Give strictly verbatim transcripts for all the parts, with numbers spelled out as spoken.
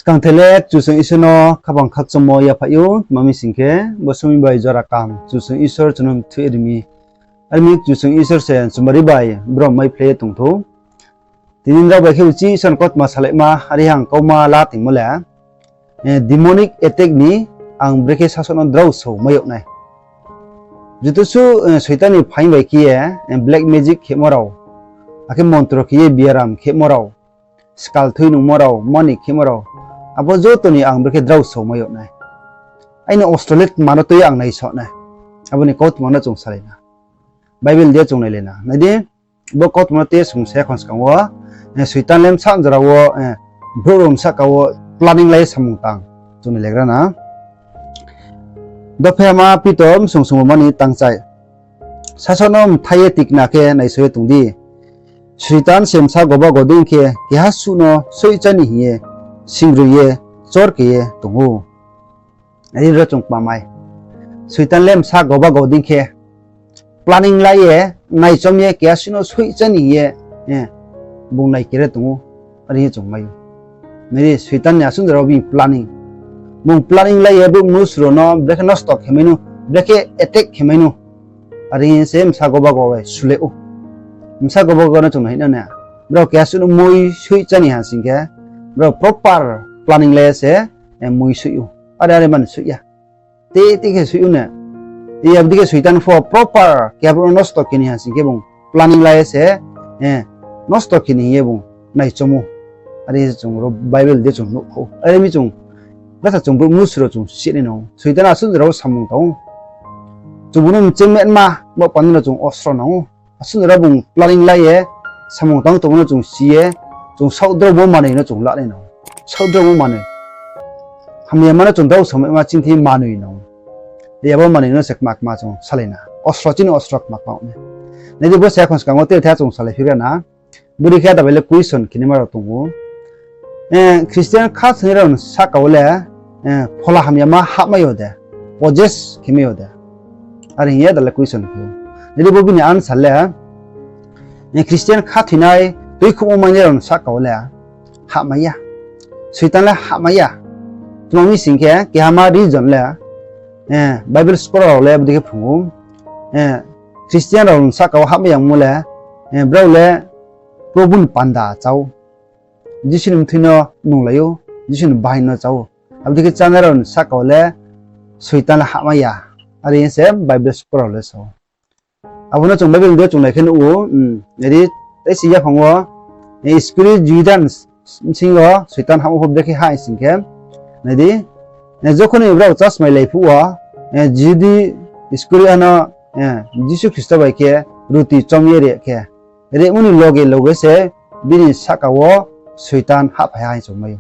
Kangthai le Kchusoyang Isor no khaphang khakchangmo yaphaih ou, tma mi sing khe, bo somoing bai jora kaham Kchusoyang Isor chung no mthoih ri mi. Are mi Kchusoyang Isor se chumari bai brom maiphlai ye tong thou. Tini nrao bai khe uchih Isor ni kautma salaima, are ang kauma la tongmo le, eh, demonic attack ni ang brekhe sasaoh no drao sao mai yag nai. Joto suh, eh, Soitan ni phaing bai khe ye, eh, black magic khemo rao, akhe montro khe ye biaram khemo rao, skal thui nungmo rao, mani khemo rao, abo joto ni ang brekhe drao sao mai yag nai. Aini ostro le tma no tui ye ang naisoh nai. Abo ni kautma no chung salai na. Bible de chung nailai na. Nai di, bo kautma no te sung se khon skang wo, eh, Soitan le bsa jora wo, eh, brouh rao bsahka wo planning lai ye samung tang. Chung ni legra na. Dophe hama Pitor bsung sungbo mani tangchai. Sasaoh no mthai ye tikna khe naisao ye tong di. Soitan se bsa goba go dei khe keha suh no soihchá ni hing ye, singroi ye, chor khe ye tong ou. Are ro chung kma mai. Soitan le bsa goba go dei khe planning lai ye, naichom ye, keha suh no soihchá ni hing ye, eh, bung nai kere tong ou. Are hing ye chung mai ou. Nai di, Soitan ni asuh jora wo bini planning. Bung planning lai ye, brouh mnusu rao no brekhe nosto khe mai nou, brekhe attack khe mai nou. Are hing ye se bsa goba go bai sule ou. Bsa goba go no chung nai na na. Brao keha suh no mui soihchá ni ha sing khe, brao proper planning lai ye se, eh, mui soih ou. Are are mani soih ya. Te, te khe soih ou na. Iya bodei khe Soitan pho proper keha brouh no nosto khe ni ha sing khe bung planning lai ye se, eh, nosto khe ni hing ye bung naichom ou. Are chung ro Bible de chung nuh khou. Are mi chung, bsa chung brouh mnusu rao chung si nai nang ou. Soitan asuh jora wo samung tang ou. Chung bung no mcheng metma, bo panda no chung ostro nang ou. Asuh jora bung planning lai ye, samung tang tongmo no chung si ye, chung saohdraomo manoi no chung la nai nang ou. Saohdraomo manoi. Hamyama no chung drao sao maima chini thing manoi nang ou. Abo manoi no se kma kma chung salai na. Ostro chini ostro kma kma ong nai. Nai di bo se khon skang wo tre the chung salai phigra na. Bodei khe da bai le question khe naima rao tong ou. Eh, Christian khathoinai rao ni sahka wo le, eh, phola hamyama hahmai yo de, possess khe mai yo de? Are hing ye da le question khe ou. Nai di bo bini answer le, eh, Christian khathoinai tuikhouhmo mainai rao ni sahka wo le hahmai ya. Soitan le hahmai ya. Tma mi sing khe, kehama reason le, eh, Bible scholar rao le bodei khe phrung ou. Eh, Christian rao ni sahka wo hahmai yangmo le, eh, brao le Probu ni panda chá ou. Jisu ni mthoi no nunglai ou, Jisu ni bahaing no chá ou. Abo dei khe chánai rao ni sahka wo le Soitan le hahmai ya. Are hing se Bible scholar rao le sa ou. Abo no chung Bible de chung nai khe nuh ou, nai di, tei si yaphang wo, eh, Iskariot Juda bsing yo Soitan hahmo pho brekhe ha sing khe, nai di, eh, jokhon ni brao chasmailai phuh wo, eh, Jihudi Iskariot ano, eh, Jisu Khristo bai khe ruti chom ye ri khe, rimo ni loge loge se bini sahka wo Soitan hahphai ha hing chung mai ou.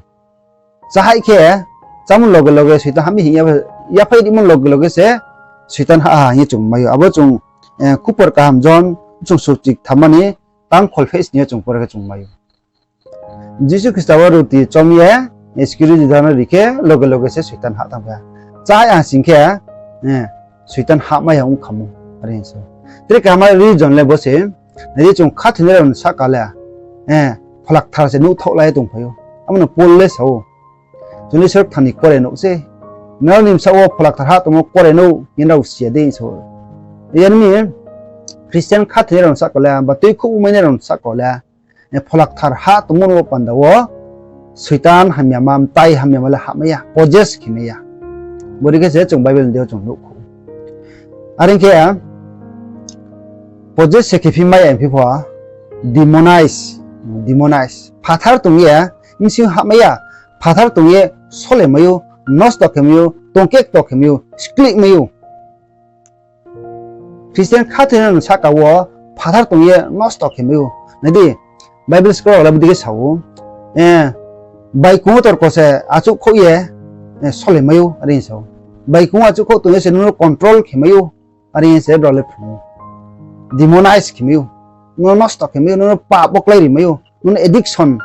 Cháhaih khe, chámo loge loge Soitan hah mi hing ya, yaphaih rimo loge loge se Soitan hah ha hing ye chung mai ou. Abo chung, eh, Khupor Kaham John bsung suchik thamma ni tang kholphehsni yo chung pore khe chung mai ou. Jisu Khristo wo ruti chom ye, Iskariot Juda no ri khe loge loge se Soitan hah thanngphai ha. Cháhaih ha sing khe, eh, Soitan hahmai ya ong khamo, are hing se. Tre kaham reason le bo se, nai di chung khathoinai rao ni sahka le, eh, Phola Kthar se nuhthaoh lai ye tongphai ou. Abo no Paul le sa ou. Chung le Isor kthar ni kuarenouh se. Nrao ni bsaoh wo Phola Kthar hah tongmo kuarenouh hing ye nrao si ya de hing sa ou. Yar mi Christian khathoinai rao ni sahka le, ba tuikhouhmo mainai rao ni sahka le, eh, Phola Kthar hah tongmo no panda wo Soitan hamyama, mtai hamyama le hahmai ya, possess khe mai ya. Bodei khe se chung Bible ni deing yo chung nuh khou. Are ong khe, possess se khe phi mai ya phi pho, demonize, demonize. Phathar tong ye, bsing hahmai ya, phathar tong ye, sole mai ou, nosto khe mai ou, tongkekto khe mai ou, sklih mai ou. Christian khathoinai rao ni sahka wo phathar tong ye nosto khe mai ou. Nai di, Bible scholar rao le bodei khe sa ou, eh, baikong wo torko se achouhkhouh ye, eh, sole mai ou, are hing sa ou. Baikong wo achouhkhouh tong ye se nung no control khe mai ou, are hing se brao le phrung ou. Demonize khe mai ou. Nung no nosto khe mai ou, nung no pap wo kláiri mai ou. Nung no addiction,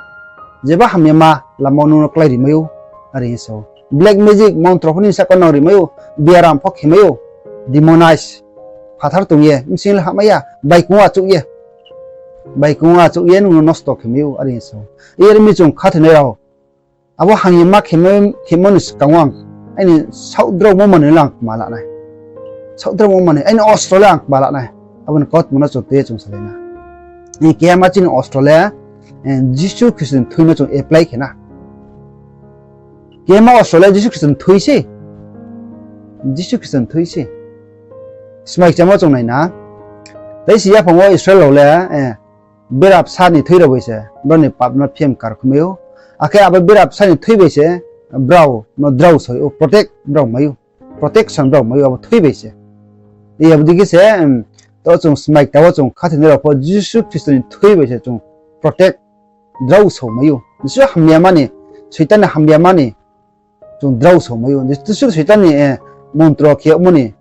jeba hamyama lama wo nung no kláiri mai ou, are hing sa ou. Black magic, montro pho nini sahka wo nangri mai ou, biaram pho khe mai ou, demonize. Phathar tong ye, bsing le hahmai ya, baikong achouh ye. Baikong achouh ye nung no nosto khe mai ou, are hing sa ou. Yar mi chung khathoinai rao, Abo hamyama khemo, khemo ni skang wo ang aini saohdraomo manoi le ang kma la nai. Saohdraomo manoi, aini ostro le ang kma la nai. Abo ni kautma no chung tui ye chung salai na. Kehama chini ostro le, eh, Jisu Khristo ni thui no chung apply khe na. Kehama ostro le Jisu Khristo ni thui se. Jisu Khristo ni thui se. Smai kchamo chung nai na. Teisi yaphang wo Israel rao le, eh, bera bsa ni thui rao bai se brao ni pap no phiam karkhui mai ou. Akhe abo bera bsa ni thui bai se brao no drao soi ou, protect brao mai ou. Protection brao mai ou abo thui bai se. Abo dei khe se, um, to chung smai kta wo chung khathoinai rao pho Jisu Khristo ni thui bai se chung protect drao soi mai ou. Jesuh hamyama ni, Soitan ni hamyama ni chung drao soi mai ou. Jesuh Soitan ni, eh, montro khe yagmo ni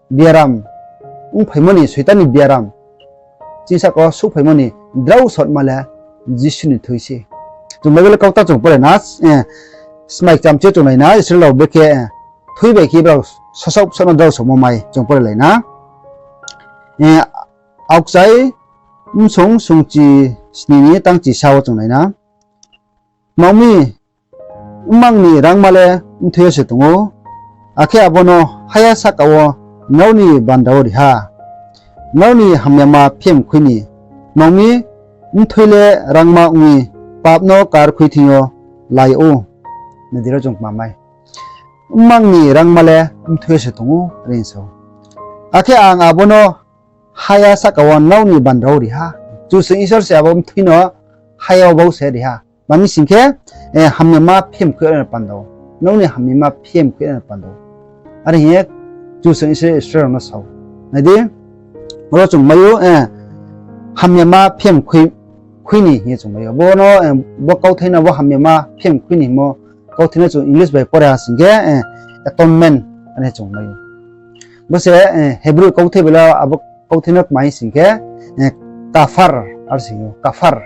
biaram, ongphaimo ni Soitan ni biaram, chini sahka wo souhphaimo ni drao sotma le Jisu ni thui se. Chung Bible kautang chung pore na, eh, smai kcham chi chung nai na, Israel rao brekhe, eh, thui bai khe brao sasaoh bsaoh no drao somo mai chung pore lai na. Eh, Aokchai bsung sungchi sni ni tangchisa wo chung nai na. Tma ong mi, mmang ni rangma le mthoi yo se tong ou, akhe abo no haya sahka wo nrao ni bandra wo ri ha. Nrao ni hamyama phemkhui ni, tma ong mi, mthoi le rangma ong mi pap no karkhui thing yo la yag ou. Nai di ro chung kma mai. Mmang ni rangma le mthoi yo se tong ou, are hing sa ou. Akhe ang abo no haya sahka wo nrao ni bandra wo ri ha. Kchusoyang Isor se abo mthoi no haya wo bau se ri ha. Tma mi sing khe, eh, hamyama phemkhui no panda ou. Nrao ni hamyama phemkhui no panda ou. Are hing ye Kchusoyang Isor Israel rao no sa ou. Nai di, oro chung mai ou, eh, hamyama phemkhui, khui ni hing ye chung mai ou. Bo no, eh, bo kauthai no bo hamyama phemkhui ni hingmo kauthai no chung English bai pore ha sing khe, eh, atonement are chung mai ou. Bo se, eh, Hebrew kauthai bai le abo kauthai no kma hing sing khe, eh, kafar are sing ou, kafar.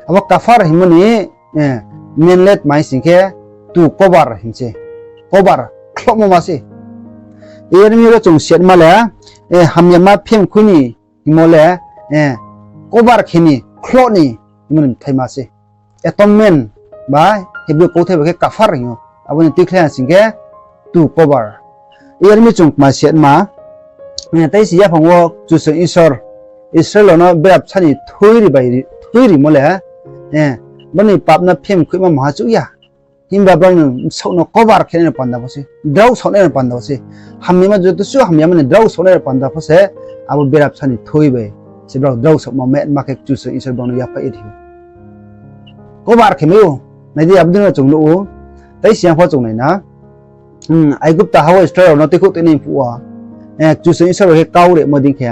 Abo kafar hingmo ni, eh, main le tma hing sing khe, to cover hing se. Cover, khlohmo ma se. Yar mi ro chung siatma le, eh, hamyama phemkhui ni hingmo le, eh, cover khe ni, khloh ni hingmo ni bthai ma se. Atonement ba Hebrew kauthai bai khe kafar hing ou. Abo ni tuikhlai ha sing khe to cover. Yar mi chung kma siatma, eh, teisi yaphang wo Kchusoyang Isor Israel rao no bera bsa ni thui ri bai ri, thui rimo le, eh, brao ni pap no phemkhuima mungha chouh ya. Himba brao ni bsaoh no cover khe nai no panda pho se, drao saoh nai no panda pho se. Hamyama joto suh hamyama ni drao saoh nai no panda pho se, abo bera bsa ni thui bai se brao drao saohma metma khe Kchusoyang Isor brao no yaphaih ye ri ou. Cover khe mai ou, nai di abo dei no chung nuh ou, teisi yang pho chung nai na. Hmm, Aigupta ha wo Israel rao no tuikhouh tuinai phuh wo, eh, Kchusoyang Isor bai khe kau rimo dei khe,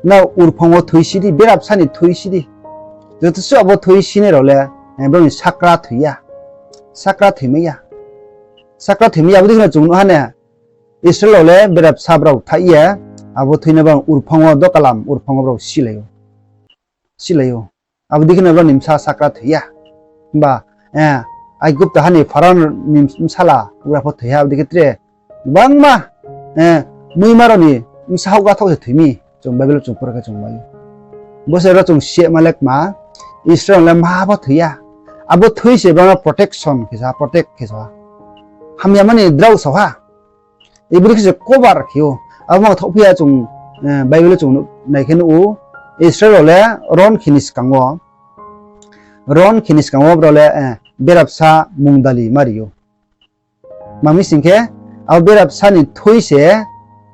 nrao urphang wo thoi si di, bera bsa ni thoi si di. Joto suh abo thoi sinai rao le, eh, brao ni sakra thoi ya. Sakra thoi mai ya. Sakra thoi mai ya, abo dei khe no chung nuh ha ne. Israel rao le bera bsa brao thaih ye, abo thoi no brao urphang wo, dokalam urphang wo brao silai ou. Silai ou. Abo dei khe no brao ni bsa sakra thoi ya. Himba, eh, Aigupta ha ni Pharaoh ni bsala ugra pho thoi ya, abo dei khe tre gbangma, eh, muima rao ni bsa houh gathaoh se thoi mi, chung Bible wo chung pore khe chung mai ou. Bo se ro chung siatma le kma, Israel le maha pho thoi ya. Abo thoi se brao no protection khe sa, protect khe sa. Hamyama ni drao sao ha. Abo dei khe se cover khe ou. Abo ma thaohphi ya chung, eh, Bible wo chung nai khe nuh ou. Israel rao le ron khe ni skang wo, ron khe ni skang wo brao le, eh, bera bsa mungdali ma ri ou. Tma mi sing khe, abo bera bsa ni thui se,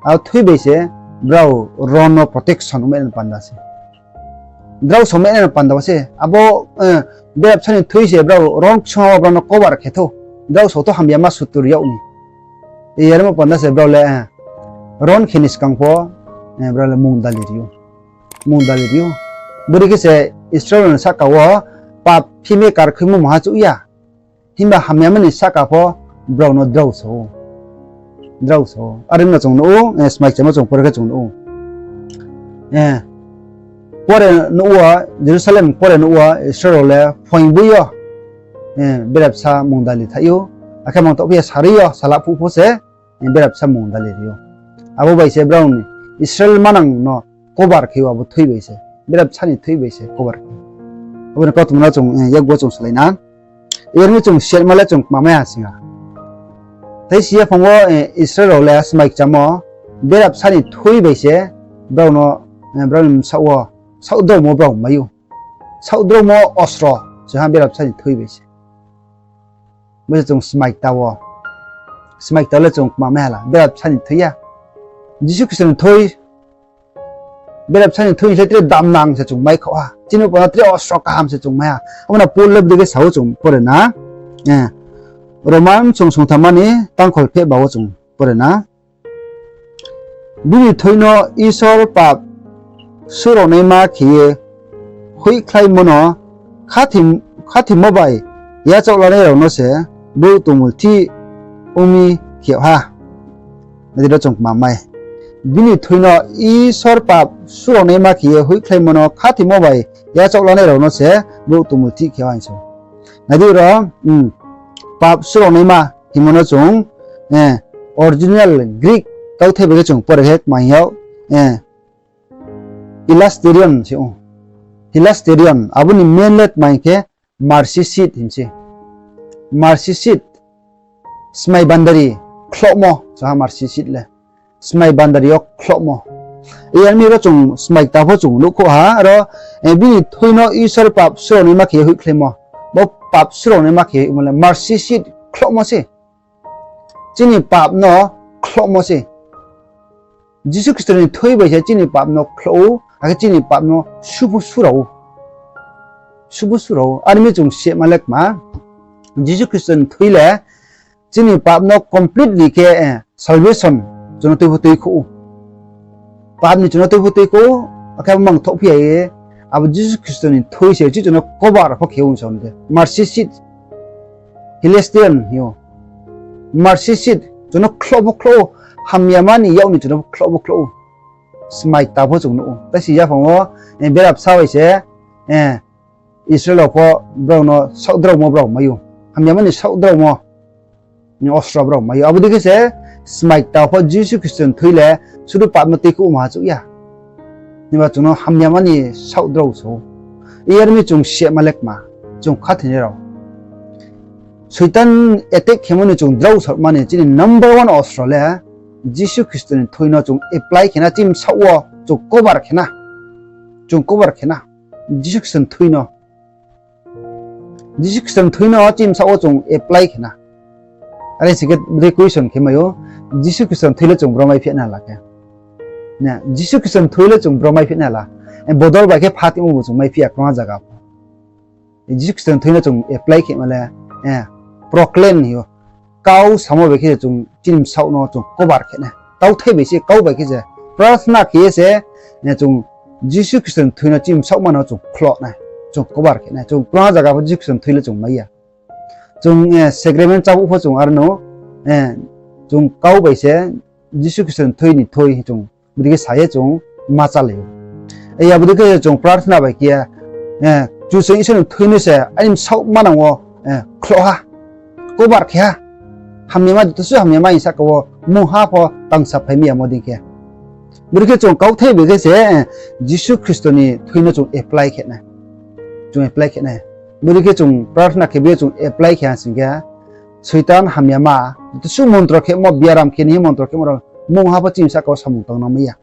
abo thui bai se, brao ron no protection ongmai nai no panda se. Drao saoh mai nai no panda wo se. Abo, eh, bera bsa ni thui se, brao ron ksung wo brao no cover khe thou. Drao saoh thou hamyama sutur yag ni. Yar mo panda se brao le, eh, ron khe ni skang pho, eh, brao le mungdali ri ou. Mungdali ri ou. Bo dei khe se Israel rao ni sahka wo pap phime karkhuimo mungha chouh ya. Himba hamyama ni sahka pho brao no drao sao. Drao sao. Are no chung nuh ou, eh, smai kchamo chung pore khe chung nuh ou. Eh, pore nuh wo, Jerusalem pore nuh wo, Israel rao le phoing boi yo, eh, bera bsa mungdali thaih ou. Akhe mang thaohphi ya sari yo, sala phuh pho se, eh, bera bsa mungdali ri ou. Abo bai se brao ni Israel manang no cover khe ou abo thui bai se. Bera bsa ni thui bai se cover khe ou. Abo ni kautma no chung, eh, yakgu wo chung salai na. Yar mi chung setma le chung kma mai ha sing ha. Tei si yaphang wo, eh, Israel rao le smai kchamo, berabsa ni thui bai se brao no, eh, brao ni bsaoh wo, saoh draomo brao mai ou. Saoh draomo osro, se ha berabsa ni thui bai se. Bo se chung smai kta wo. Smai kta le chung kma mai ha la, berabsa ni thui ya. Jisu Khristo ni thui, berabsa ni thui se tre damnang se chung mai khaoh ha. Chini upo no tre osro kaham se chung mai ha. Abo no Paul le bodei khe sa ou chung pore na. Eh, Roman song songthamma ni tangkhol pheh ba wo chung pore na. Bini thui no Isor pap suraonaima khe ye hoihkhlaimo no khathoi-, khathoimo bai yachaoh lanai rao no se brouh tongmulthih ong mi khe yag ha. Nai di ro chung kma mai. Bini thui no Isor pap suraonaima khe ye hoihkhlaimo no khathoimo bai yachaoh lanai rao no se brouh tongmulthih khe yag ha hing se. Nai di ro, hmm, pap suraonaima hingmo no chung, eh, original Greek kauthai bai khe chung pore khe kma hing yag, eh, hilasterion se ong. Hilasterion, abo ni main le kma hing khe mercy seat hing se. Mercy seat, smai bandari khlohmo, se ha mercy seat le. Smai bandari yo khlohmo. Yar mi ro chung smai kta pho chung nuhkhouh ha, aro, eh, bini thui no Isor pap suraonaima khe ye hoihkhlaimo. Bo pap suraonaima khe ye hoihmo le mercy seat khlohmo se. Chini pap no khlohmo se. Jisu Khristo ni thui bai se chini pap no khloh ou, akhe chini pap no subu surao ou. Subu surao ou. Are mi chung sehma le kma, Jisu Khristo ni thui le chini pap no completely khe, eh, salvation chung no tui pho tuikhouh ou. Pap ni chung no tui pho tuikhouh ou, akhe abo mang thoh phi ya ye, abo Jisu Khristo ni thui se chi chung no cover pho khe ong sa de. Mercy seat, hilasterion hing ou. Mercy seat, chung no khloh pho khloh ou, hamyama ni yak ni chung no khloh pho khloh ou. Smai kta pho chung nuh ou. Tei si yaphang wo, eh, berabsa bai se, eh, Israel rao pho brao no saoh draomo brao mai ou. Hamyama ni saoh draomo ni osro brao mai ou. Abo dei khe se smai kta pho Jisu Khristo ni thui le sudu pap no tuikhouh ma ha chouh ya. Himba chung no hamyama ni saoh drao se ou. Yar mi chung sehma le kma, chung khathoinai rao. Soitan attack khemo ni chung drao saoh ma ni chini number one osro le Jisu Khristo ni thui no chung apply khe na, chini bsaoh wo chung cover khe na. Chung cover khe na. Jisu Khristo ni thui no. Jisu Khristo ni thui no chini bsaoh wo chung apply khe na. Are sing khe bodei question khe mai ou, Jisu Khristo ni thui le chung bro mai phi na la khe. Na, Jisu Khristo ni thui le chung bro mai phi na la. Eh, bodol bai khe phatimung bo chung mai phi ya krungha zaga pho. Jisu Khristo ni thui no chung apply khe ma le, eh, proclaim hing ou. Kau samo bai khe chung chini bsaoh no chung cover khe na. Kauthai bai se, kau bai khe se. Prarthana khe ye se, eh, chung Jisu Khristo ni thui no chini bsaoh ma no chung khloh na. Chung cover khe na. Chung krungha zaga pho Jisu Khristo ni thui le chung mai ya. Chung, eh, sacrament chábu pho chung aro no, eh, chung kau bai se, Jisu Khristo ni thui ni thui chung bodei khe sa ye chung ma chálai ou. Abo dei khe chung prarthana bai khe, eh, Kchusoyang Isor ni thui no se aini bsaoh manang wo, eh, khloh ha, cover khe ha. Hamyama, joto suh hamyama ni sahka wo mungha pho tangsa phai mi ya mo dei khe. Bodei khe chung kauthai bai khe se, eh, Jisu Khristo ni thui no chung apply khe na. Chung apply khe na. Bodei khe chung prarthana khe bi ye chung apply khe ha sing khe, Soitan hamyama, joto suh montro khemo, biaram khe ni montro khemo rao, mungha pho chini sahka wo samung tang nang mai ya.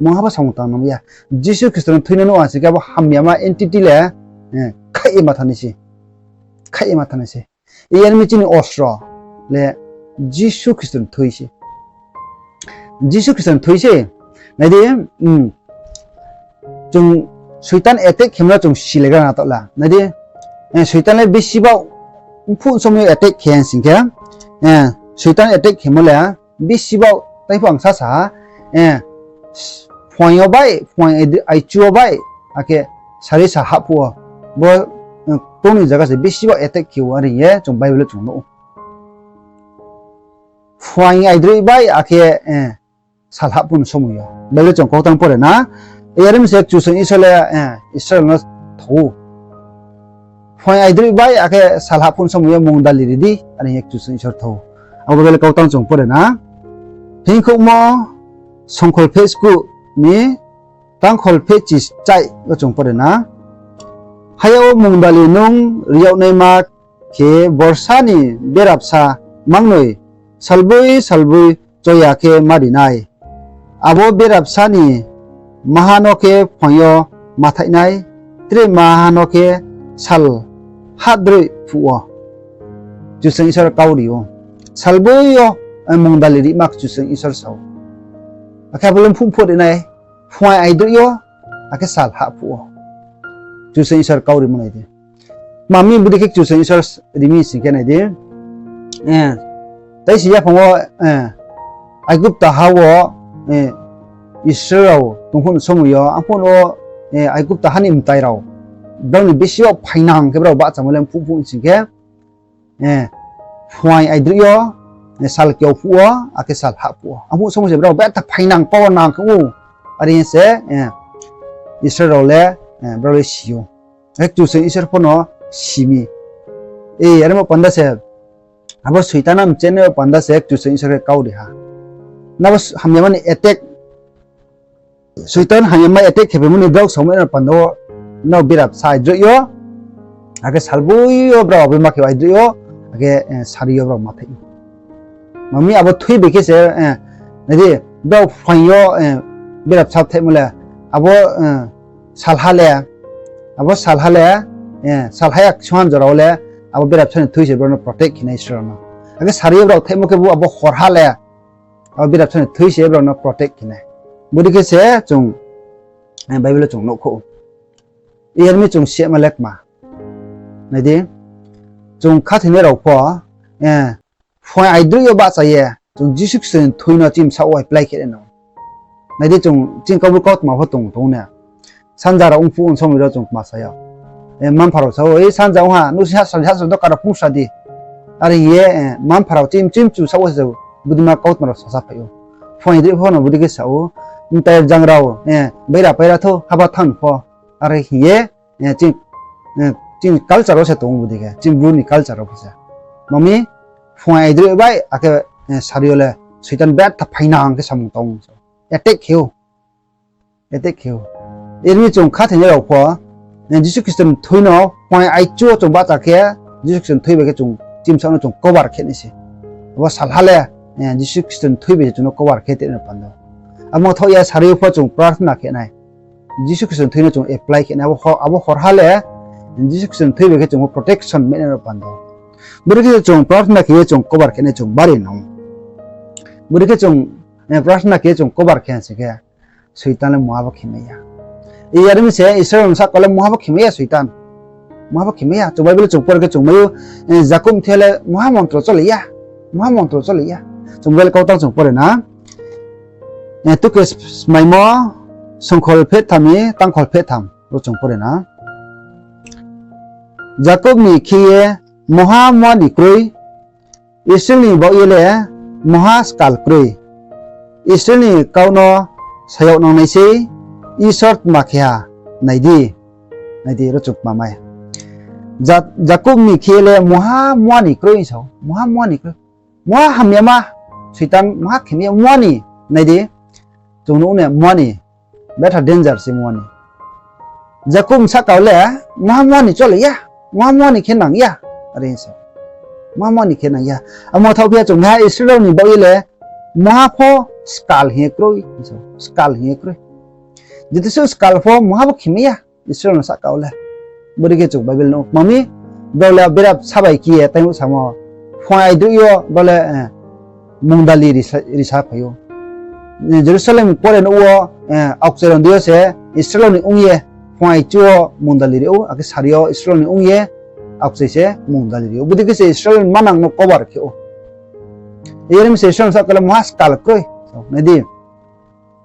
Mungha pho samung tang nang mai ya. Jisu Khristo ni thui no nuh ha sing khe abo hamyama entity le, eh, khaih ye ma thanai se. Khaih ye ma thanai se. Yar mi chini osro le Jisu Khristo ni thui se. Jisu Khristo ni thui se. Nai di, hmm, chung Soitan attack khemo no chung silaigra na taoh la. Nai di, eh, Soitan le bisi baoh mphuh somoi attack khe sing khe, eh, Soitan attack khemo le bisi baoh, tai pho ang sasa ha, eh, phuaing yo bai, phuaing ai-, aichu yo bai, akhe sari sal hahphuh wo. Bo, eh, tong ni zaga se bisi baoh attack khe ou, are hing ye chung Bible wo chung nuh ou. Phuaing aidroih bai, akhe, eh, sal hahphuh ni somoi yo. Bible chung kautang pore na. Yar mi se Kchusoyang Isor le, eh, Israel no thou ou. Phuaing aidroih bai, akhe sal hahphuh ni somoi yo mungdali ri di, are hing ye Kchusoyang Isor thou ou. Abo Bible kautang chung pore na. Hingkhouhmo songkhol pheh skuh ni tangkhol pheh chichai wo chung pore na. Haya wo mungdali nung ri yag naima khe borsa ni berabsa mangnoi salboi salboi choya khe mari nai. Abo berabsa ni maha no khe phuaing yo mathaih nai, tre maha no khe sal hahdroih phuh wo. Kchusoyang Isor kau ri ou. Salboi yo, eh, mungdali rima Kchusoyang Isor sa ou. Akhe abo le mphuh phuh ri nai, phuaing aidroih yo, akhe sal hah phuh wo. Kchusoyang Isor kau rimo nai di. Tma mi bodei khe Kchusoyang Isor ri mi sing khe nai di. Eh, tai si yaphang wo, eh, Aigupta ha wo, eh, Israel rao tongphuh ni somoi yo, arphuh wo, eh, Aigupta ha ni mtai rao, brao ni bisi yo phainang khe brao bahchamo le mphuh phuh sing khe, eh, phuaing aidroih yo, eh, sal kiau phuh wo, akhe sal hah phuh wo. Arphuh somoi se brao betha phainang power nang khe ou. Are hing se, eh, Israel rao le, eh, brao le si ou. Akhe Kchusoyang Isor pho no si mi. Eh, are mo panda se, abo Soitan no mchehnaima panda se Kchusoyang Isor khe kau ri ha. Nabo hamyama ni attack, Soitan hamyama attack khe phaimo ni brao saomo no panda wo, nrao berabsa aidroih yo, akhe salboi yo brao abo ma khe aidroih yo, akhe, eh, sari yo brao mathaih ou. Tma mi abo thui bai khe se, eh, nai di, brao phuaing yo, eh, berabsa thaihmo le, abo, eh, salha le, abo salha le, eh, salha ya ksuhan jora wo le, abo berabsa ni thui se brao no protect khe nai Israel rao no. Akhe sari yo brao thaihmo khe bo abo horha le, abo berabsa ni thui se brao no protect khe nai. Bodei khe se chung, eh, Bible wo chung nuhkhouh ou. Yar mi chung sima le kma. Nai di, chung khathoinai rao pho, eh, phuaing aidroih yo bahcha ye, chung Jisu Khristo ni thui no chini bsaoh wo apply khe nai no. Nai di, chung chini Kaubru kautma pho tong tong ne. Sanja rao ongphuh ong somoi rao chung kma sa ya. Eh, mma-mpha rao sa ou, eh, sanja ong ha, nuhsing hahsra ni hahsra doka rao pungsa di. Are hing ye, eh, mma-mpha rao chini, chini bsaoh wo se, bodei ma kautma rao sasa phai ou. Phuaing aidroih pho no bodei khe sa ou, mtai jang rao, eh, baira paira thou, haba thanng pho. Are hing ye, eh, chini, eh, chini culture wo se tong ou bodei khe, chini Bru ni culture wo pho se. Tma mi, phuaing aidroih bai, akhe, eh, sari yo le, Soitan betha phainang khe samung tong ou. Attack khe ou. Attack khe ou. Yar mi chung khathoinai rao pho, eh, Jisu Khristo ni thui no phuaing aichu wo chung bahcha khe, Jisu Khristo ni thui bai khe chung chini bsaoh no chung cover khe nai se. Abo salha le, eh, Jisu Khristo ni thui bai se chung no cover khe tei no panda. Abo thaoh ya sari yo pho chung prarthana khe nai. Jisu Khristo ni thui no chung apply khe nai. Abo ho-, abo horha le, Jisu Khristo ni thui bai khe chung pho protection mai nai no panda. Bodei khe chung prarthana khe ye chung cover khe nai chung bari nang. Bodei khe chung, eh, prarthana khe ye chung cover khe ha sing khe, Soitan le mungha bo khe mai ya. Yar mi se Israel rao ni sahka le mungha bo khe mai ya Soitan. Mungha bo khe mai ya. Chung Bible chung por khe chung mai ou, eh, Jakob thing yo le mungha montro chole ya. Mungha montro chole ya. Chung Bible kautang chung pore na. Eh, Tuke smaimo songkhol phetham ni tangkhol phetham ro chung pore na. Jakob ni khe ye mungha mua ni kroi, Israel ni baoh ye le mungha skal kroi. Israel ni kau no sa yag nang nai sei, Isor tma khe ha, nai di. Nai di, ro chung kma mai. Ja-, Jakob ni khe ye le mungha mua ni kroi sa ou, mungha mua ni kroi. Mungha hamyama, Soitan mungha khe mai ya mua ni, nai di. Chung nuh ne mua ni, betha danger se mua ni. Jakob sahka wo le, mungha mua ni chole ya, mungha mua ni khe nang ya, are sa ou. Mungha mua ni khe nang ya. Amo thaoh phi ya chung naiha Israel rao ni baoh ye le, mungha pho skal hing ye kroi, sa ou, skal hing ye kroi. Jete se skal pho mungha bo khe mai ya, Israel ni sahka wo le. Bodei khe chung Bible no kma mi, brao le berabsa bai khe ye tang ou samo, phuaing aidroih yo brao le, eh, mungdali risa, risa phai ou. Eh, Jerusalem pore nouh wo, eh, aokchai rao ni deing yo se Israel ni ong ye, phuaing aichu wo mungdali ri ou, akhe sari yo Israel ni ong ye, aokchai se mungdali ri ou. Bodei khe se Israel manang no cover khe ou. Yar mi se Israel sahka le mungha skal kroi. Nai di.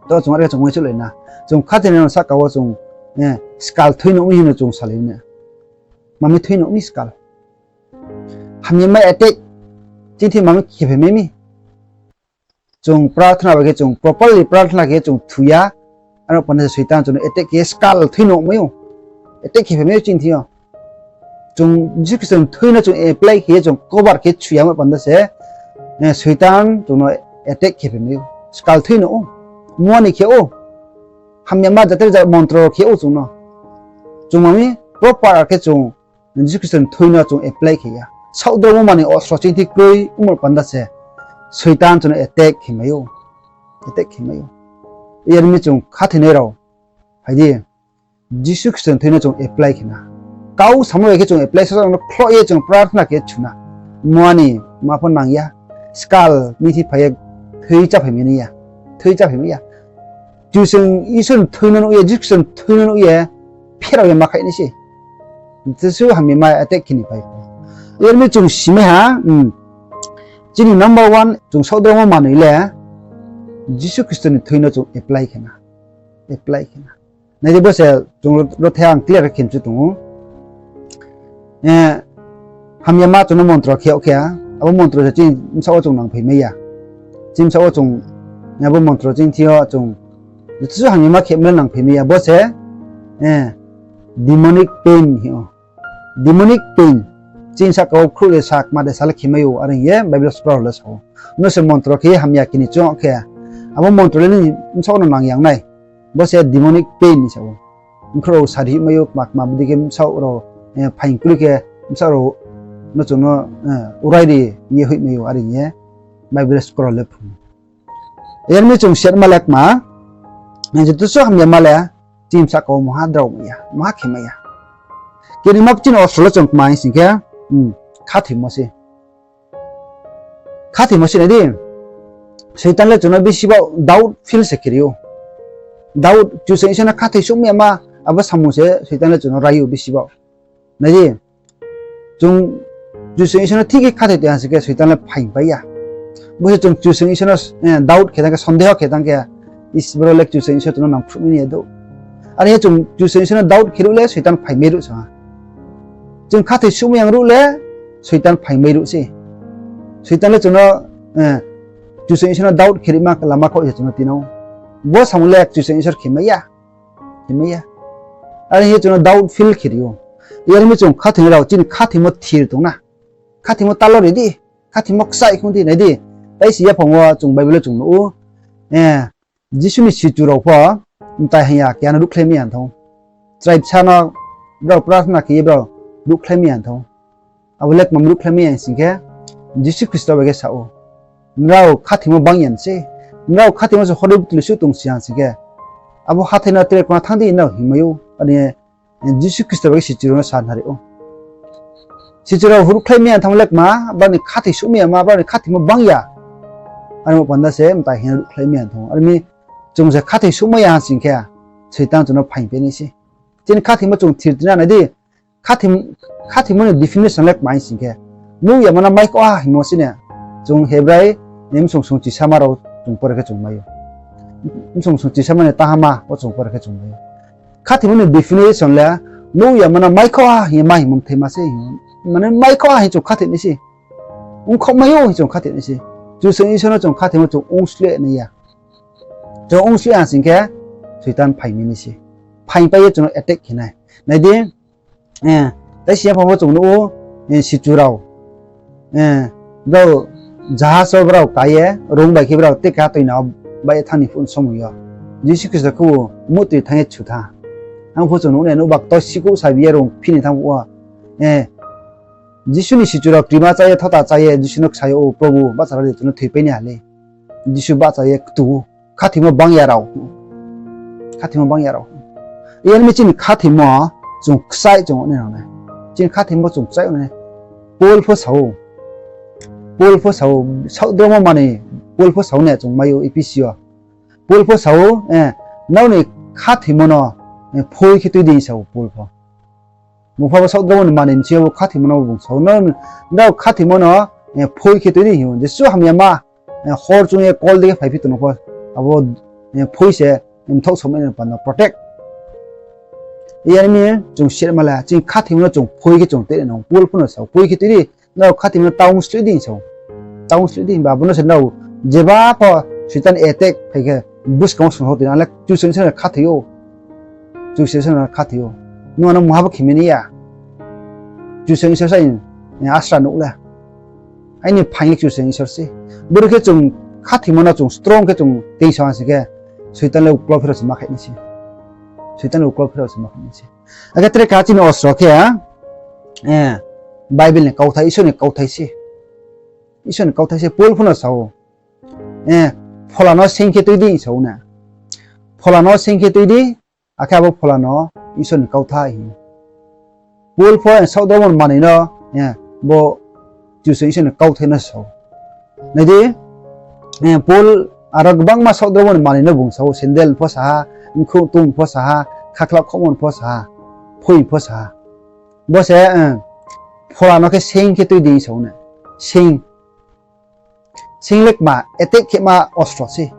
To chung are chung mai chulai na. Chung khathoinai rao sahka wo chung, eh, skal thui no ong mi hing no chung salai na. Tma mi thui no ong mi skal. Hamyama attack. Chini thing tma mi khe phai mai mi. Chung prarthana bai khe chung properly prarthana khe chung thu ya. Aro panda se Soitan chung no attack khe skal thui no ong mai ou. Attack khe phai mai ou chini thing yo. Chung Jisu Khristo ni thui no chung apply khe ye chung cover khe chu ya amo panda se, eh, Soitan chung no attack khe phai mai ou. Skal thui no ou. Mua ni khe ou. Hamyama jate jat montro khe ou chung no. Chung ma mi proper khe chung Jisu Khristo ni thui no chung apply khe ya. saohdromo manoi osro chingthi kroi ongmo panda se Soitan chung no attack khe mai ou. Attack khe mai ou. Yar mi chung khathoinai rao, phai di, Jisu Khristo ni thoi no chung apply khe na. Kau samo bai khe chung apply, sasaoh no khloh ye chung prarthana khe chu na. Muani ma pho nang ya, skal mithi phai ye thoi cháphai mai nai ya. Thoi cháphai mai ya. Kchusoyang Isor ni thoi no nuh ye, Jisu Khristo ni thoi no nuh ye, pherao ye ma khaih nai se. Jesuh hamyama attack khe ni phai. Yar mi chung simai ha, chini number one, chung saohdromo manoi le Jisu Khristo ni thoi no chung apply khe na. Apply khe na. Nai di bo se chung ro the ang clear khe mchu tong ou. Hamyama chung no montro khe yag khe, abo montro se chini bsaoh wo chung nangphai mai ya. Chini bsaoh wo chung, abo montro chini thing yo chung, jesuh hamyama khe mle nangphai mai ya. Bo se demonic pain hing ou. Demonic pain. Chini sahka wo khrouh de sa, kma de sa le khe mai ou, are hing ye Bible scholar le sa ou. No se montro khe hamya khe ni chung khe, abo montro le nini bsaoh no nang yang nai. Bo se demonic pain ni sa ou. Bkhrouh rao sari hoih mai ou, kma kma bodei khe bsaoh rao phaing kroi khe bsaoh rao no chung no urai ri ye hoih mai ou, are hing ye Bible scholar le phrung. Yar mi chung setma le kma, jesuh hamyama le chini sahka wo maha drao mai ya, maha khe mai ya. Khe ni ma chini osro le chung kma hing sing khe, khathoimo se. Khathoimo se nai di. Soitan le chung no bisi baoh doubt feel se khe ri ou. Doubt, Kchusoyang Isor no khathoi souhmai ya ma, abo samung se Soitan le chung no rai ou bisi baoh. Nai di, chung Kchusoyang Isor no thik khe khathoi tong ha sing khe Soitan le phaing pai ya. Bo se chung Kchusoyang Isor no doubt khe tang khe, sondeho khe tang khe, is boro le Kchusoyang Isor chung no nangkhruh mi ni ya dou. Are ye chung Kchusoyang Isor no doubt khe ruh le Soitan phaing mai ruh sa ha. Chung khathoi souhmai ya ruh le Soitan phaing mai ruh se. Soitan le chung no, Kchusoyang Isor no doubt khe rima lama khaoh se chung no tinang ou. Bo samung le Kchusoyang Isor khe mai ya. Khe mai ya. Are ye chung no doubt feel khe ri ou. Yar mi chung khathoinai rao chini khathoimo thir tong na. Khathoimo talo ri di. Khathoimo kchaih khong di nai di. Tai si yaphang wo chung Bible wo chung nuh ou. Jisu ni sichu rao pho mtai hamya keha no ruhkhlai mai ya thou. Chrai bsa no brao prarthana khe ye brao ruhkhlai mai ya thou. Abo le kma ruhkhlai mai ya sing khe, Jisu Khristo bai khe sa ou, nrao khathoimo banng ya se, nrao khathoimo se hodei btuli suh tong si ha sing khe, abo hathái no tre kma thanng di nrao hingmai ou, are ye Jisu Khristo bai khe sichu rao no sa nari ou. Sichu rao ruhkhlai mai ya thanngmo le kma, brao ni khathoi souhmai ya ma, brao ni khathoimo banng ya. Are mo panda se mtai hamya ruhkhlai mai ya thou. Are mi chung se khathoi souhmai ya ha sing khe, Soitan chung no phaing pai nai se. Chini khathoimo chung thir tong na nai di. Khathoimo ni definition le kma hing sing khe, nuh yama no maikhoh ha hingmo se ne. Chung Hebrai ni bsong song chisama rao chung pore khe chung mai ou. Bsong song chisama ni tahama wo chung pore khe chung mai ou. Khathoimo ni definition le, nuh yama no maikhoh ha hing ye ma hingmo mthaima se hing ou. Mane maikhoh ha hing chung khathoi nai se. Ongkhaoh mai ou hing chung khathoi nai se. Kchusoyang Isor no chung khathoimo chung ongsle nai ya. Chung ongsle ha sing khe, Soitan phaing mi nai se. Phaing pai ye chung no attack khe nai. Nai di, tai si yaphang wo chung nuh ou, sichu rao, brao jahaj wo brao ka ye, rung bai khe brao teka toina wo bai ye thanng ni phuh somoi yo, Jisu Khristo khe muhtoi thanng ye chu tha. Ang pho chung nuh nai, nuh ba kto sikuh sabi ye rung phi ni thanng phuh wo, Jisu ni sichu rao krima chá ye, thota chá ye, Jisu no ksa ye, O Probhu, bahcha ra di, chung no thoipai nai ha le. Jisu bahcha ye ktu ou, khathoimo banng ya rao. Khathoimo banng ya rao. Yar mi chini khathoimo chung kchaih chung nai nang nai. Chini khathoimo chung kchaih nai. Paul pho sa ou. Paul pho sa ou, saohdromo manoi, Paul pho sa ou ne chung mai ou Ephesi yo. Paul pho sa ou, nrao ni khathoimo no phoi khe tui di hing sa ou Paul pho. Bung pha bo saohdromo ni manoi ni sing yo bo khathoimo no bung sa ou. Nrao khathoimo no phoi khe tui di hing ou. Jesuh hamyama hor chung ye kol dei khe phaiphi tong no pho, abo phoi se mthaoh somai ni panda protect. Yar mi chung setma le, chini khathoimo no chung phoi khe chung tui nai nang. Paul pho no sa ou, phoi khe tui di, nrao khathoimo no taung slih di hing sa ou. Taung slih di hing ba, abo no se nrao jeba pho Soitan attack phai khe, buskang wo songthao tui nang le, Kchusoyang Isor no khathoi ou. Kchusoyang Isor no khathoi ou. Nung ano mungha bo khe mi nai ya. Kchusoyang Isor sa in, asra nuh le. Aini phaing le Kchusoyang Isor se. Boro khe chung khathoimo no chung strong khe chung tei sa ha sing khe, Soitan le uklau phirao se ma khaih nai se. Soitan le uklau phirao se ma khaih nai se. Akhe tre keha chini osro khe, Bible ni kauthai, Isor ni kauthai se. Isor ni kauthai se, Paul pho no sa ou. Eh, phola no seing khe tui di, sa ou na. Phola no seing khe tui di, akhe abo phola no Isor ni kauthai hing. Paul pho, eh, saohdromo ni manoi no, eh, bo Kchusoyang Isor ni kauthai no sa ou. Nai di, eh, Paul aro gbangma saohdromo ni manoi no bung sa ou, sandal pho sa ha, mkhrouh tong pho sa ha, khakhla khomo pho sa ha, phui pho sa ha. Bo se, eh, phola no khe seing khe tui di sa ou na. Seing. Seing le kma, attack khema ostro se.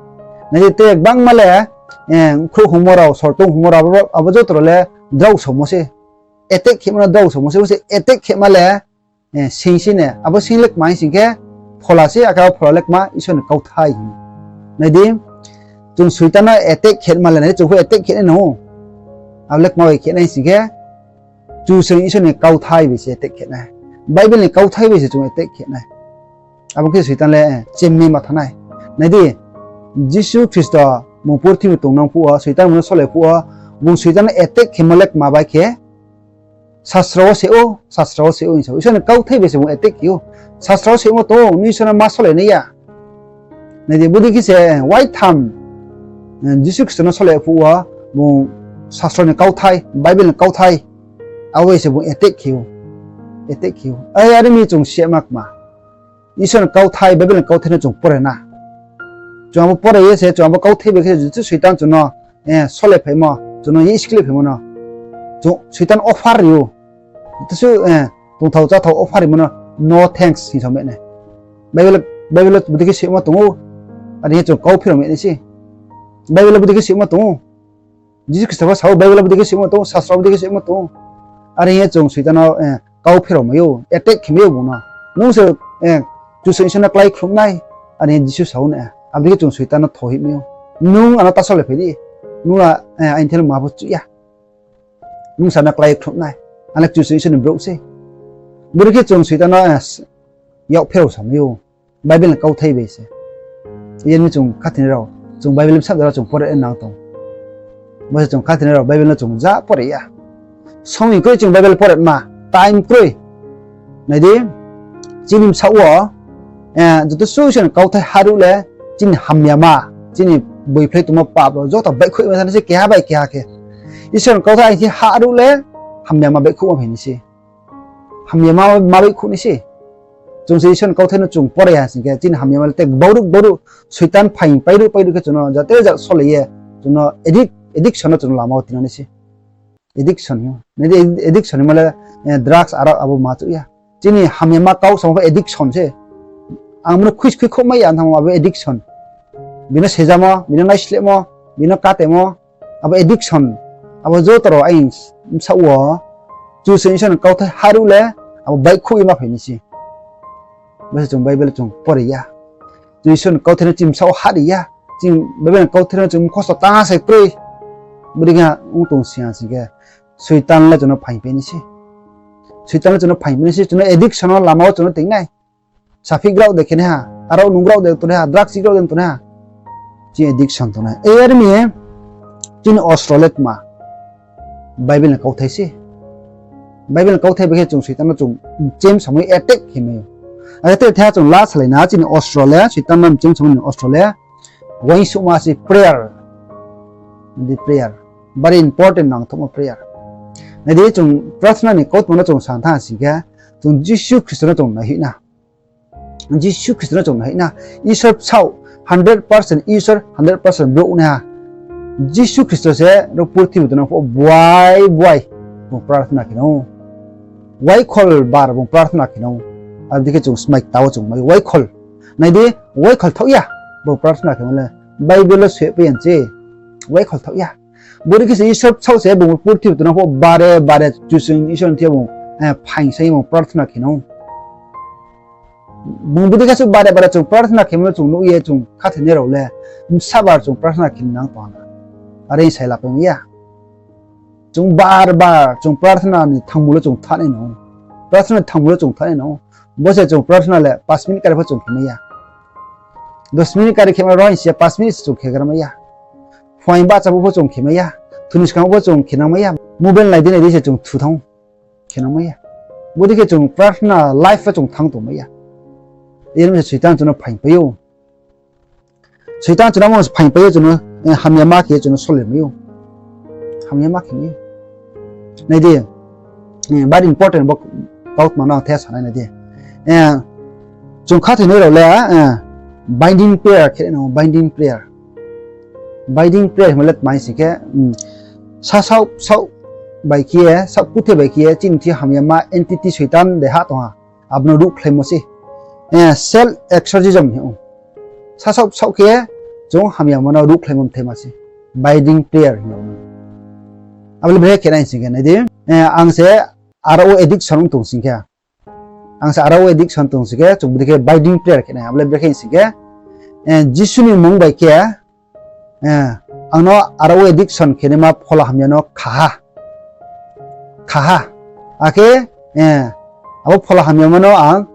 Nai di, tre gbangma le, eh, mkhrouh hungmo rao, sortong hungmo rao, abo, abo joto rao le drao somo se. Attack khema no drao somo se, bo se attack khema le, eh, seing se ne. Abo seing le kma hing sing khe, phola se, akhe abo phola le kma, Isor ni kauthai hing. Nai di, chung Soitan no attack khema le nai, chung pho attack khe nai nang ou. Abo le kma bai khe nai hing sing khe, Kchusoyang Isor ni kauthai bai se attack khe nai. Bible ni kauthai bai se chung attack khe nai. Abo khe Soitan le, eh, chemni ma thanng nai. Nai di, Jisu Khristo bung purthimbi tongnang phuh wo, Soitan bung no solai phuh wo, bung Soitan no attack khemo le kma bai khe, sastra wo se ou, sastra wo se ou hing sa ou. Isor ni kauthai bai se bung attack khe ou. Sastra wo se mo tong ou, nung Isor no ma solai nai ya. Nai di, bodei khe se, eh, waitham, eh, Jisu Khristo no solai phuh wo, bung sastra ni kauthai, Bible ni kauthai, abo bai se bung attack khe ou. Attack khe ou. Ai, are mi chung si ma kma. Isor ni kauthai, Bible ni kauthai no chung pore na. Chung abo pore ye se, chung abo kauthai bai khe se, joto Soitan chung no, eh, solai phaimo, chung no ye skli phaimo no. Chung Soitan offer ri ou. Joto su, eh, tongthao cháthao offer rimo no, no thanks hing sa mai nai. Bible, Bible bodei khe si ma tong ou, are ye chung kau phirao mai nai se. Bible bodei khe si ma tong ou. Jisu Khristo pho sa ou, Bible bodei khe si ma tong ou, sastra bodei khe si ma tong ou. Are ye chung Soitan no, eh, kau phirao mai ou, attack khe mai ou bung no. Nung se, eh, Kchusoyang Isor no klái khlum nai, are ye Jisu sa ou na, abo dei khe chung Soitan no tho hoih mai ou. Nung ano ta solai phai di, nung a, eh, aini thai ma pho chuh ya. Nung sa no klái khlum nai, ang le Kchusoyang Isor ni brouh se. Bodei khe chung Soitan no, eh, yak pherao sa mai ou. Bible ni kauthai bai se. Iyar mi chung khathoinai rao, chung Bible bsa jora chung pore nang tong. Bo se chung khathoinai rao Bible no chung ja pore ya. Somoi kroi chung Bible pore ma, time kroi. Nai di, chini bsaoh wo, eh, joto suh Isor ni kauthai haruh le, chini hamyama, chini boiphlai tongmo pap rao joto baihkhouh ma thanai se keha bai keha khe. Isor ni kauthai aini thai haruh le, hamyama baihkhouh ma phai nai se. Hamyama ma baihkhouh nai se. Chung se Isor ni kauthai no chung pore ya sing khe, chini hamyama le te gbaruh gbaruh, Soitan phaing pairuh pairuh khe chung no jate jat solai ye, chung no addic-, addiction no chung no lama wo tinang nai se. Addiction hing ou. Nai di, addiction hingmo le, eh, drugs, arak abo ma chuh ya. Chini hamyama kau samo pho addiction se. Ang bo no khuis khui khouh mai ya, ang thangmo abo addiction. Bini sejamo, bini naislehmo, bini katemo, abo addiction. Abo joto rao aini bsaoh wo, Kchusoyang Isor ni kauthai haruh le, abo baihkhouh ye ma phai nai se. Bo se chung Bible chung pore ya. Chung Isor ni kauthai no chini bsaoh wo hari ya. Chini Bible ni kauthai no chung mukhosto tang se kroi. Bodei khe ong tong si ha sing khe, Soitan le chung no phaing pai nai se. Soitan le chung no phaing pai nai se, chung no addiction no lama wo chung no ting nai. Saphik grao de khe nai ha, arak nung grao de tongnai ha, drugs grao de tongnai ha. Chini addiction tongnai. Iyar mi, chini ostro le tma? Bible ni kauthai se. Bible ni kauthai bai khe chung Soitan no chung mchem samai attack khe mai ou. Akhe tre thaiha chung la salai na chini ostro le, Soitan no mchem samai ni ostro le, uaingsouhma se prayer. Nai di prayer. Very important nangthouhmo prayer. Nai di chung prarthana ni kautma no chung sa thanng sing khe, chung Jisu Khristo no chung naihoih na. Jisu Khristo no chung naihoih na. Isor bsaoh hundred percent, Isor hundred percent brouh nai ha. Jisu Khristo se ro purthimbi tongnang phuh wo buai buai bung prarthana khe nang ou. Uaikhol bar bung prarthana khe nang ou. Abo dei khe chung smai kta wo chung mai uaikhol. Nai di, uaikhol thaoh ya bung prarthana khemo le. Bible wo soi pai ya se. Uaikhol thaoh ya. Bodei khe se Isor bsaoh se bung purthimbi tongnang phuh wo bare bare Kchusoyang Isor ni thing yo bung, eh, phaing sai bung prarthana khe nang ou. Bung bodei khe se bare bare chung prarthana khemo no chung nuh ye chung khathoinai rao le, bsa bar chung prarthana khe nang tong na. Are sai la pai ya. Chung bar bar chung prarthana ni thangmul wo chung thanng nai nang ou. Prarthana ni thangmul wo chung thanng nai nang ou. Bo se chung prarthana le পাঁচ minute kari pho chung khe mai ya. দশ minute kari khe mai ro hing si ya, পাঁচ minute se chung khe gra mai ya. Phuaing bahcha phuh pho chung khe mai ya. Thuni skang pho chung khe nang mai ya. Mobile nai di nai di se chung thu thanng ou. Khe nang mai ya. Bodei khe chung prarthana life wo chung thanng tongmai ya. Iyar mi se Soitan chung no phaingpai ou. Soitan chung no amo phaingpai ou chung no, hamyama khe chung no solemai ou. Hamyama khe mai ou. Nai di, bari important bo kautma no ang the sanai nai di. Chung khathoinai rao le binding prayer khe nai nang ou, binding prayer. Binding prayer hingmo le tma hing sing khe, sasaoh bsaoh bai khe ye, saoh kuthe bai khe ye chini thing yo hamyama entity Soitan de hah tong ha, abo no ruhkhlaimo se self exorcism hing ou. Sasaoh bsaoh khe chung hamyama no ruhkhlaimo mthaima se binding prayer hing ou. Abo le brekhe khe nai sing khe nai di, ang se aro wo addiction ong tong sing khe, ang se aro wo addiction tong sing khe chung bodei khe binding prayer khe nai. Abo le brekhe sing khe, Jisu ni mmung bai khe ang no aro wo addiction khe naima phola hamya no kha ha. Kha ha. Akhe abo phola hamyama no ang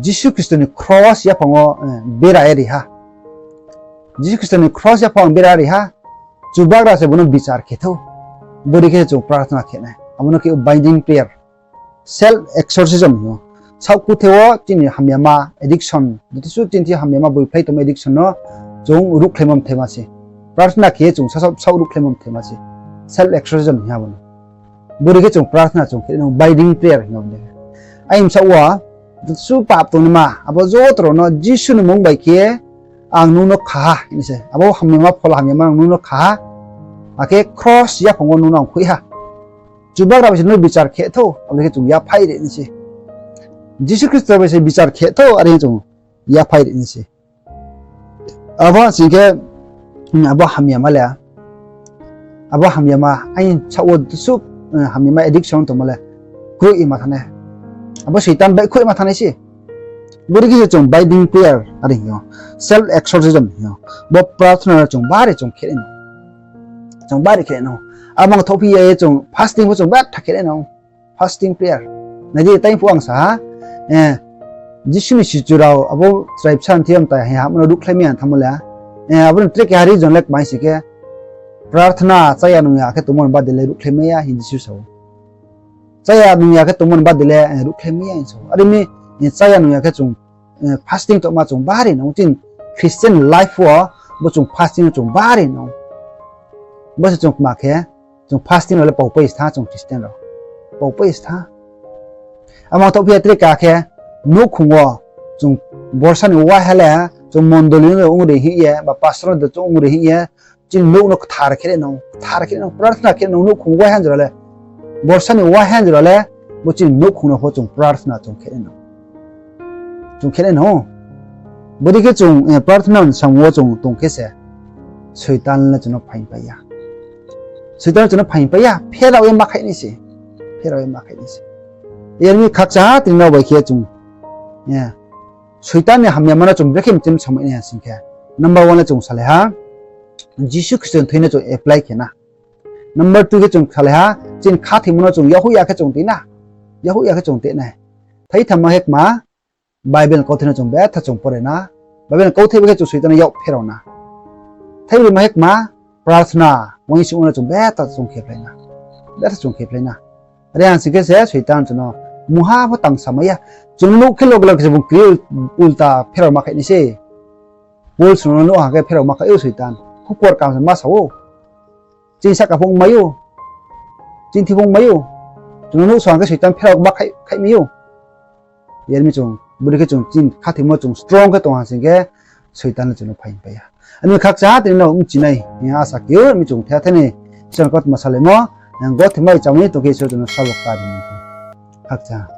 Jisu Khristo ni kros yaphang wo bera ye ri ha. Jisu Khristo ni kros yaphang wo ang bera ri ha. Chubagra se bo no bichar khe thou. Bodei khe chung prarthana khe nai. Abo no khe binding prayer. Self exorcism hing ou. Saoh kuthe wo chini hamyama addiction, joto suh chini thing yo hamyama boiphlai tongmo addiction no chung ruhkhlaimo mthaima se. Prarthana khe ye chung sasaoh bsaoh ruhkhlaimo mthaima se. Self exorcism hing abo no. Bodei khe chung prarthana chung khe nang ou, binding prayer hing ou. Aini bsaoh wo joto suh pap tongnaima abo joto rao no Jisu ni mmung bai khe ang nung no kha ha hing se. Abo hamyama phola hamyama ang nung no kha ha. Akhe kros yaphang wo nung no ang khui ha. Chubagra bai se nung bichar khe thou, abo dei khe chung yaphai ri nai se. Jisu Khristo bai se bichar khe thou, are chung yaphai ri nai se. Abo sing khe, abo hamyama le, abo hamyama aini bsaoh wo joto suh hamyama addiction tongmo le kroih ye ma thanng nai. Abo Soitan baihkhouh ye ma thanng nai se. Bodei khe se chung binding prayer are hing ou, self exorcism hing ou. Bo prarthana no chung bari chung khe nai nang ou. Chung bari khe nai nang ou. Abo mang thohphi ya ye chung fasting pho chung betha khe nai nang ou. Fasting prayer. Nai di, tei phuh ang sa ha, Jisu ni sichu rao abo chrai bsa ni thing yo mtai hing ye hahmo no ruhkhlai mai ya thanngmo le, abo ni tre keha reason le kmai sing khe, prarthana cháya nung ya khe tongmo ni bade le ruhkhlai mai ya hing Jisu sa ou. Cháya nung ya khe tongmo ni bade le ruhkhlai mai ya hing sa ou. Are mi, cháya nung ya khe chung fasting tongma chung bari nang ou, chini Christian life wo bo chung fasting no chung bari nang ou. Bo se chung kma khe, chung fasting rao le paupai se tha chung Christian rao. Paupai se tha. Amo thohphi ya tre ka khe, nouhkhong wo chung borsa ni waiha le, chung mondoli no ong ri hing ye, ba pastor no de chung ong ri hing ye, chini nouh no kthar khe nang ou, kthar khe nang ou, prarthana khe nang ou, nouhkhong waiha jora le. Borsa ni waiha jora le, bo chini nouhkhong no pho chung prarthana chung khe nang ou. Bodei khe chung prarthana ni samung wo chung tong khe se, Soitan le chung no phaingpai ya. Soitan le chung no phaingpai ya, pherao ye ma khaih nai se. Pherao ye ma khaih nai se. Iyar mi khakchang ha tini nrao bai khe chung Soitan ni hamyama no chung brekhe mchim samai nai ha sing khe, number one le chung salai ha, Jisu Khristo ni thoi no chung apply khe na. Number two khe chung salai ha, chini khathoimo no chung yahouh ya khe chung tui na. Yahouh ya khe chung tui nai. Thaitham ma khe kma, Bible ni kauthai no chung betha chung pore na. Bible ni kauthai bai khe chung Soitan no yak pherao na. Thaibroi ma khe kma, prarthana, uaingsouhmo no chung betha chung khephlai na. Betha chung khephlai na. Are ang sing khe se Soitan chung no mungha pho tang samai ya. Chung no nuh khe loge loge se bung kri ulta pherao ma khaih nai se. Paul sung no nuh ha khe pherao ma khaih ou Soitan. Khupor kaham se ma sa ou. Chini sahka pho ongmai ou. Chini thing pho ongmai ou. Chung no nuh so ha khe Soitan pherao ma khaih, khaih mi ou. Yar mi chung, bodei khe chung chini khathoimo chung strong khe tong ha sing khe, Soitan le chung no phaingpai ya. Ani khakchang ha tini no mchinai, asa khe ou, mi chung the the ni, Isor ni kautma salaimo, gothe mai chamai tong khe Isor chung no sabo kari ni. Khakchang ha.